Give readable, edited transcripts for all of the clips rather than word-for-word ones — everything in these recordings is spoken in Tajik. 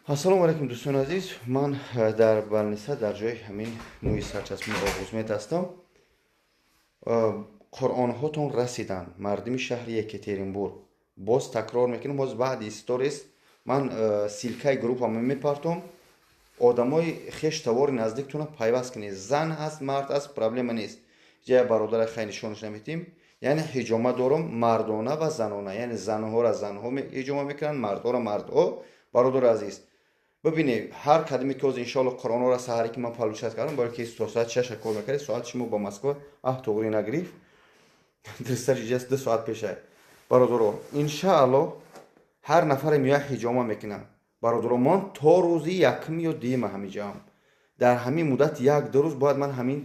Ассалому алайкум, дӯстони азиз. Ман дар больница, дар ҷои ҳамин мӯи сарчаспини Оғузмед ҳастам. Қуръонҳотон расиданд, мардуми шаҳри Екатеринбург. Боз такрор мекунам, боз баъди сторис ман ссылкаи группамо мепартом. Одамои хеш тавори наздиктона пайваст кунед. Зан ҳаст, мард аст, проблема нест. Ҷая бародара хай нишонаш наметим. Яъне ҳиҷома дорам мардона ва занона, яъне занҳоро занҳо ҳиҷома мекунанд, мардҳоро мардҳо. Бародари азиз, бибинед, ҳар кадоме ки ҳозир, иншоалло, қуръонҳоро саҳаре ки ман получать кардам, барои ки то соати 6 кор мекардем, соати шумо ба Москва туғри нагирифт, дристар 2 соат пеша. Бародаро, иншаалло, ҳар нафаре меояд, ҳиҷома мекунад. Бародаро, ман то рӯзи якум ё дуюма ҳамиҷаам. Дар ҳамин муддат 1-2 рӯз бояд ман ҳамин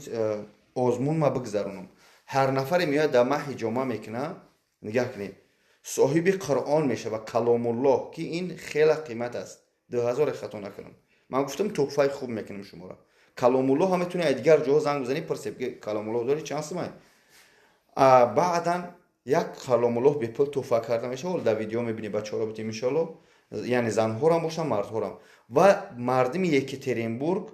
озмун ма бигзаронам. Ҳар нафаре меояд, дар ман ҳиҷома мекунад, нигаҳ кунед, соҳиби Қуръон мешавад, Каломуллоҳ, ки ин хеле қимат аст. 2000, хато накунам, ман гуфтам, тӯҳфаи хуб мекунем шуморо. Каломуллоҳ ҳам метавонед дигар ҷоҳо занг бизанед, пурсед, ки Каломуллоҳ дори, чанд сумай. Баъдан як Каломуллоҳ бепул тӯҳфа карда мешавад. Дар видео мебинед, бачаҳоро битем, иншоалло. Яъне занҳорам бошанд, мардҳорам. Ва мардуми Екатеринбург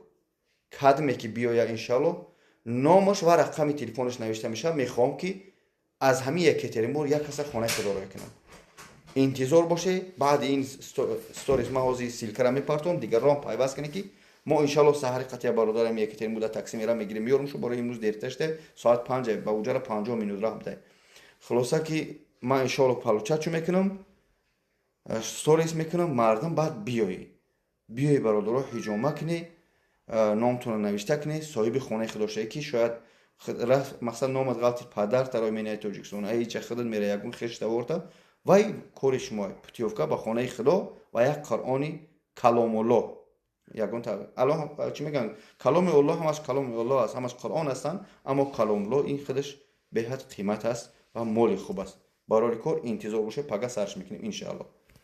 кадме ки биёяд, иншоалло, номаш ва рақами телефонаш навишта мешавад. Мехоҳам, ки аз ҳамин Екатеринбург як каса хонаи худоро кунам. Интизор боше, баъди ин сторис ман ҳозир ссылкара мепартом, дигарро пайваст кунед, ки мо, иншалло, саҳари қатия бародарам Екатеринбург дар такси мера, мегирем, меёрем шу. Барои имрӯз дерташте, соат 5, ба уҷара 50 минут раҳ будай. Хулоса, ки ман, иншоалло, получать мекунам, сторис мекунам, мардум баъд биёӣ, биёи, бародаро, ҳиҷома кунӣ, номтонро навишта кунӣ, соҳиби хонаи худо шавӣ, ки шояд мақсад номат ғалти падар тарои менаи Тоҷикистон, ҳеча худат мера, ягон хеш таворта, вай кори шумо, путёвка ба хонаи Худо ва як Қуръони Каломуллоҳ. Ягон аллоҳ чӣ мегӯянд, каломи Оллоҳ, ҳамаш каломи Оллоҳ аст, ҳамаш Қуръон ҳастанд, аммо Каломуллоҳ ин худаш беҳад қимат аст ва моли хуб аст. Барори кор, интизор бошед, пага сарш мекунем, иншааллоҳ.